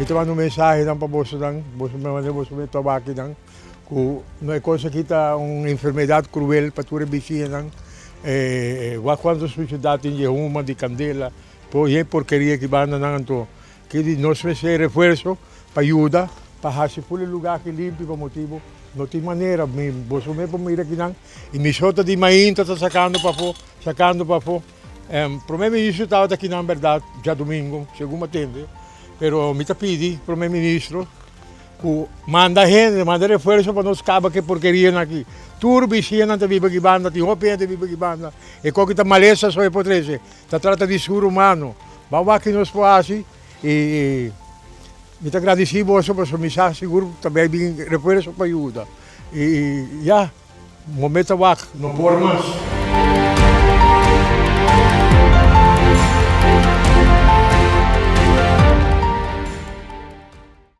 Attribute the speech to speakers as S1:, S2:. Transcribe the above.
S1: ta manda un mensahenan pa bosonan, boso manera boso mes ta wak akinan, ku no e kos aki ta un enfermedat kruel pa tur e bisiñanan. Wak kuantu sushedat tin dje huma di kandela, por e porkeria ki bandanan anto Ki di nos mester refuerso pa yuda pa hasi ful e luga aki limpi pa motibu no tin manera mi boso mes por mira kinan y mi so ta di mainta ta sacando pafo sacando pafo prome ministro tabata kinan berdad djadomingo segun mi a tende pero mi ta pidi prome ministro ku manda hende manda refuerso pa nos kaba ku e porkerianan aki tur bisiñanan ta biba aki banda tin hopi hende ta biba aki banda e koki ta malesa so e por trese. Ta trata di sur humano. Ban wak ki nos por hasi y mi ta gradici boso pasobra mi sa sigur ta bay bin refuerso pa yuda y ya momento ta wak no por mas.